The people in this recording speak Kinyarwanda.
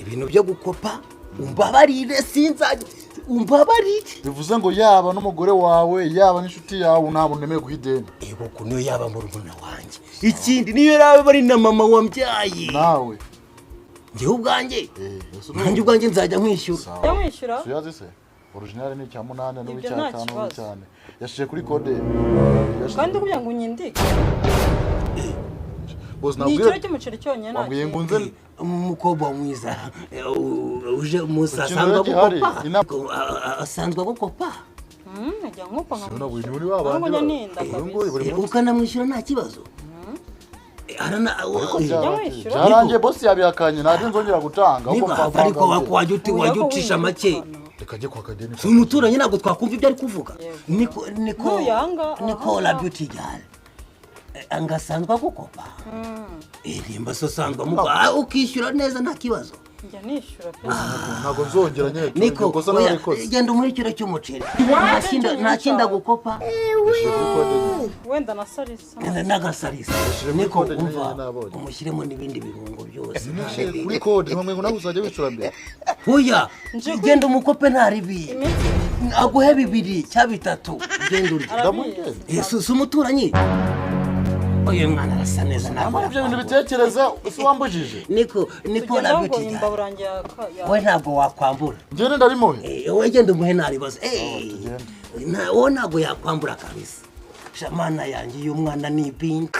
Ibintu byo gukopa, umbabarire, sinzajya, umbabarire. Bivuze ngo yaba n'umugore wawe, yaba n'inshuti yawe, ntabwo nemeye guha ideni. Ego, ko niyo yaba murumuna wanjye, ikindi niyo yaba ari na mama wambyaye. Nawe? Njyewe ubwanjye. Ese Nanjye ubwanjye nzajya nkwishyura. Sawa. Jya mwishyura. Suyazi se original ni icya munani. Ibyo N'uw'icya nta tanu kibazo. n'uw'icyane yashyize kuri kode. Kandi kugira ngo unyindike Bose ni ikiro nabwiye cy'umuceri cyonyine, nta wabwiye ngo kindi. nze. Umukobwa mwiza, uje musa Ikintu asanzwe rero gihari, agukopa? Inama- Asanzwe agukopa? Njya nkupa. Sibona buri muri Ntabwo ba bandi njya ninda uyu nguyu buri Eh, munsi. Ukanamwishyura nta kibazo. Ariko Jya wishyura. byarangiye, bosi yabihakanye, ntabyo nzongera gutanga ahubwo Niba mfa ariko mfa- wajya uti Oya, wajya ko ucisha make. wiyirukana. Reka ajye kwa kadeni. Si umuturanyi, ntabwo twakumva ibyo ari kuvuga. Yego. Niko Ntuyanga, niko la aha. beauty girl. Ngasanzwe agukopa? Nimba so asanzwe amukopa, ukishyura neza nta kibazo. Njya nishyura pe. Ntabwo nzongera nyine. Niko Ikosa oya, nararikoze. genda umuhe ikiro cy'umuceri. Nta kindi agukopa. Yashyize kuri kode nyine. Wenda na sarisa. N'agasarisa. Yashyire muri Niko kode nyine. umva. Nabonye. Umushyiremo n'ibindi birungo byose. Yashyire kuri kode ntumwe ngo nawe uzajya wishyura mbere. Oya. Nje Genda umukope nta ribi. Iminsi Aguhe bibiri cya bitatu, genda urye. Ndamugenda. Si umuturanyi, uyu mwana arasa neza, ntabwo Ntabwo ibyo bintu yakwambura. bitekereza, ese wambujije? Niko tugenda la ngo beauty. imbabura yanjye We ntabwo wakwambura. Ngende ndarimuhe. Wowe genda umuhe ntaribazo. Tugende. Wowe ntabwo yakwambura kabisa. Shamana yanjye, uyu mwana ni ibintu.